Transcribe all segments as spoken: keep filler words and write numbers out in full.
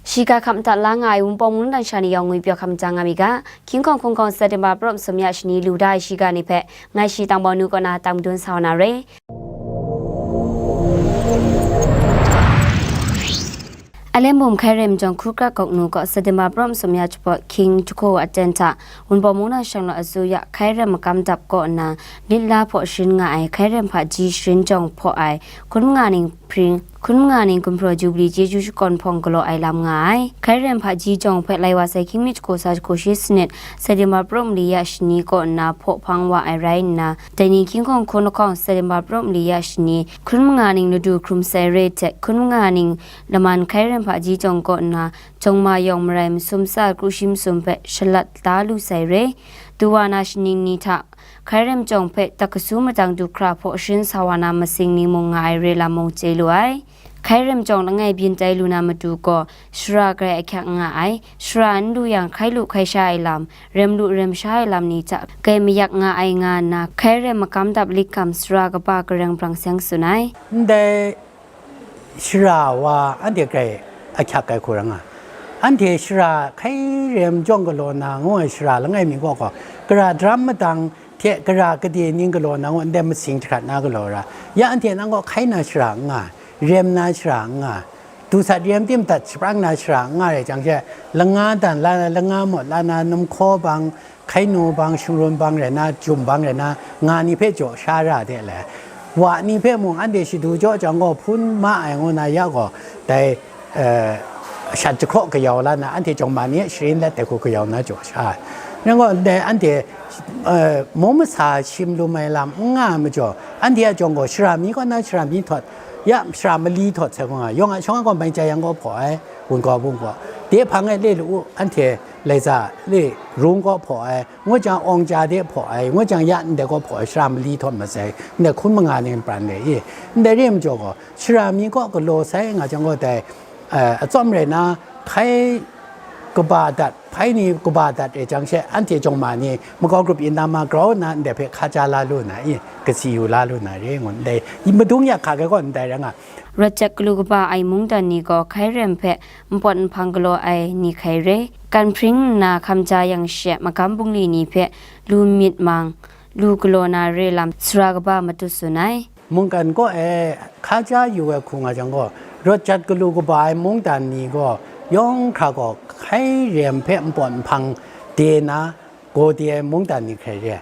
Shiga hkam dat la nga ai Wunpawng mungdan sha ni yawng ngwi pyaw hkam jang nga mi ga, King Kong Hkung Kong September prum sum ya shani lu da ai shiga ni hpe, ngai shi Tang Bau Nu kaw na tang madun sa wa na re. Alem bum hkai rem jawng hkru krak kawk nu kaw September prum sum ya jahpawt King Jahku aten hta Wunpawng mungdan shang law asuya hkai rem makam dap kaw nna, lit la hpaw sharin nga ai hkai rem hpaji sharin jawng hpaw ai hkun manga ning hpring, hkun manga ning gumhpraw jubili chyeju shakawn hpawng galaw ai lam nga ai. Hkai rem hpaji jawng hpe lai wa sai hkying mi jahku sa jahku shi sanit, September prum li ya shani kaw nna hpaw hpang wa ai rai nna, dai ni hkying hkawng hkun lahkawng September prum li ya shani, hkun manga ning ladu hkrum sai re hte, hkun manga ning laman hkai rem hpaji jawng kaw nna, jawng ma yawng marai masum tsa kru shi masum hpe shalat da lu sai re. Du wa na shaning ni hta, hkai rem jawng hpe tak kasu matang du hkra hpaw sharin sa wa na masing ni mung nga ai re lam mung chye lu ai. Hkai rem jawng langai byin tai lu na matu gaw, shara garai ahkyak nga ai, shara n lu yang hkai lu hkai sha ai lam, rem lu rem sha ai lam ni hta gai mayak nga ai nga nna, hkai rem makam dap lit hkam sara kaba kareng brang seng tsun ai. Ndai shara wa anhte grai ahkyak ai hku ra nga. Anhte shara hkai rem jawng galaw na ngu ai shara langai mi kaw gaw, gara daram madang hte gara gade ning galaw na ngu ndai masing jahkrat na galaw ra. Ya anhte nang kaw hkai na shara n nga, rem na shara n nga, dusat rem tim dat shaprang na shara n nga rai jang she, langa dan la na, langa mawt la na, numhkaw bang, hkai nu bang, shangrun bang rai na, jum bang rai na, nga ni hpe jaw sha ra de le. Wa ni hpe mung anhte shadu jaw jang gaw hpun ma ai ngu na ya gaw, dai, eh, shat jahkraw kayau la na, anhte jawng ma ni e sharin let ai hku kayau na jaw sha ai. Rai gaw, dai anhte, eh, mung masa shim lum ai lam n nga ai majaw, anhte a jawng gaw shara mi kaw na shara mi htawt, ya shara mali htawt sai hku nga, yawng a shawng a gaw mai jai yang gaw hpaw ai, wun gaw bung gaw, de hpang e le lu u, anhte lai za le rung gaw hpaw ai, ngut jang awng ja de hpaw ai, ngut jang ya ndai gaw hpaw ai, shara mali htawt masai, ndai hkun manga ning pran le i, ndai re majaw gaw, shara mi kaw galaw sai nga jang gaw dai, eh, atsawm rai na, hpai kaba dat, hpai ni kaba dat re jang she, anhte jawng ma ni, makau grup yin na ma grau nna ndai hpe hka ja la lu na i, kasi yu la lu na re, ngu ndai, madung ya hka ga gaw ndai rai nga. Rawt jat galu kaba ai mungdan ni gaw hkai rem hpe npawt nhpang galaw ai ni hkai re, kan hpring nna hkam ja yang she, magam bungli ni hpe lu myit mang, lu galaw na re lam sara kaba matut tsun ai. Mungkan kaw e hka ja yu ai hku nga jang gaw, rawt jat galu kaba ai mungdan ni gaw yawng hkra gaw hkai rem hpe npawt nhpang de na, gaw de ai mungdan ni hkrai re ai.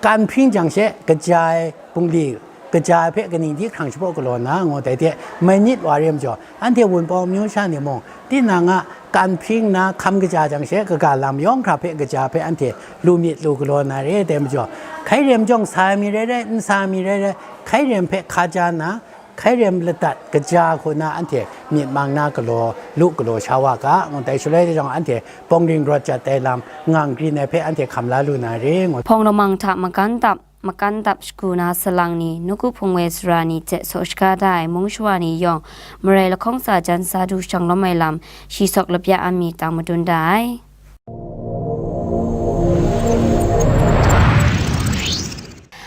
Kan hpring jang she kaja ai bungli, kaja ai hpe kaning di hkrang shapraw galaw na, ngu dai de, mai myit wa re majaw, anhte Wunpawng amyu sha ni mung, tinang a kan hpring nna hkam kaja jang she, kaga lam yawng hkra hpe kaja hpe anhte lu myit lu galaw na re ai dai majaw, hkai rem jawng sa ai mi rai rai, n sa ai mi rai rai, hkai rem hpe hka ja nna, hkai rem ladat kaja hku na anhte myit mang na galaw, lu galaw sha wa ga, ngu dai shaloi jang anhte bawng ring rawt jat ai lam, ngang grin ai hpe anhte hkam la lu na re, ngu. Hpawng lamang hta makan dap, makan dap shagu na salang ni, nawku hpung woi sara ni hte saw shaga da ai mung shawa ni yawng, marai lahkawng tsa jan sa du shang lawm ai lam, shi sawk lapya a mi tang madun da ai.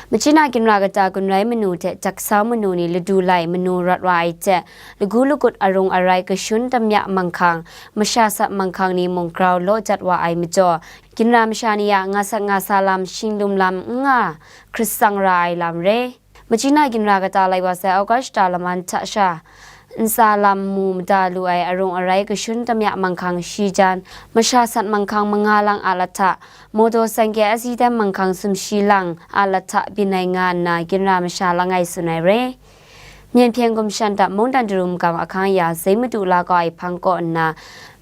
Machyi na ginra kata gun rai manu hte jak sau manu ni ladu lai manu rawt wa ai hte, lagu lagut arung arai kashun damya manghkang, masha sat manghkang ni mung grau law jat wa ai majaw, ginra masha ni a nga sat nga sa lam, shinglum lam n nga hkrit tsang ra ai lam re. Machyi na ginra kata lai wa sai August shata laman hta sha, ntsa lam mu mada lu ai arung arai kashun damya manghkang shi jan, masha sat manghkang manga lang a lahta, motor saingkye accident manghkang sumshi lang a lahta byin ai nga nna ginra masha langai tsun ai re. Myen hpyen gumshan dap mungdan daru magam ahkang ya zei madu la kau ai hpang kaw nna,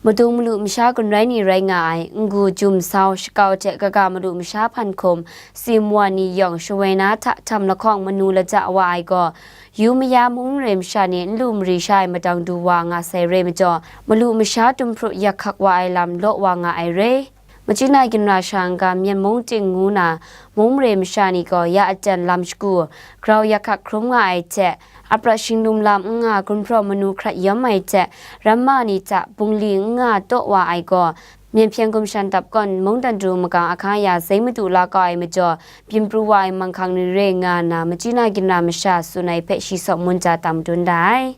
madung malu masha gun rai ni rai nga ai, n-gu, jum, sau, shakau hte kaga malu masha hpan hkum, tsim wan ni yawng shawoi na hta htam lahkawng manu laja wa ai gaw, yu maya mung mare masha ni n lu mari sha ai madang du wa nga sai re majaw, malu masha tum hpru yak hkak wa ai lam law wa nga ai re. Machyi na ginra sha n-ga Myen mung ting ngu na, mung mare masha ni gaw ya aten lam shagu, grau yak hkak hkrum nga ai hte, aprat shinglum lam n nga gumhpraw manu hkrat yawm ai hte, ramma ni hta bungli n nga taw wa ai gaw, Myen hpyen gumshan dap kawn mungdan daru magam ahkang ya zei madu la kau ai majaw, byin pru wa ai manghkang ni re nga nna, machyi na ginra masha tsun ai hpe shi sawk munja tam dun da ai.